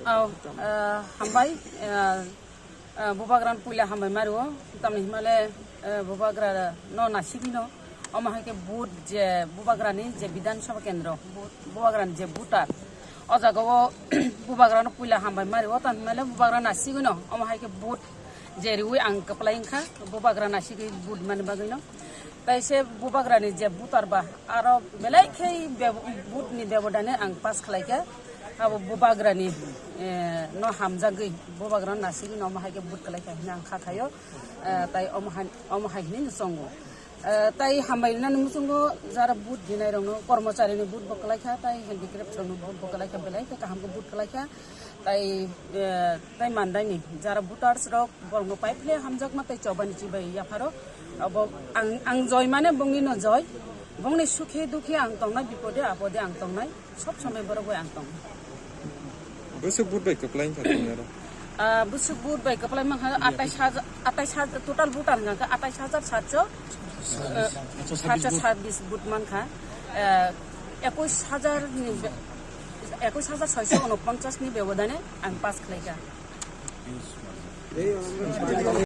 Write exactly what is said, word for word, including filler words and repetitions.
Au, eh, hambai, eh, eh, bubagrano puila hambai mario, tamni himale, eh, bubagra no nasigino, omo hai khe vote je bubagrani je Bidhan Sabha kendro, bu-, bubagrani je voter, o jaga o bubagrano puila hambai mario, tamni himale bubagra nasigino, omo hai khe vote je riui ang kwplai wngkha, bubagra nasigwi vote mani bagwino. Tai se bubagrani je voter ba, aro belai khe be-, vote ni bebodane ang pass khlai kha. Abo bubagrani, eh, no hamjagwi bubagrano nasigwi no omo hai khe vote khlai kha hwnwi ang kha khaio. Eh, tai omo hai, omo hai hwnwi no chongo. Eh, tai hambai nani muchungo jara vote dinai rokno, kormochari ni vote bo khlai kha, tai handicraft rokno vote bo khlai kha, belai khe kaham khe vote khlai kha. Tai, eh, tai mandaini jara voters rok borokno pai phile hamjakma tei chobani chibai yapharo. Abo ang, ang joy mane bongni no joy. Bongni sukhe dukhe ang tongnai, bipode apode ang tongnai. Sob somoi borok bai ang tongnai. Bwswk vote bai kwplai wngkha tini oro? Ah, bwswk vote bai kwplai mankha atais hajar, atais hajar, total voter hwnkha khe atais hajar satso, eh, satso sabis vote mankha. Eh, ekuis hajar ni be-, ekuis hajar soiso unoponchas ni bebodane ang pass khlaikha.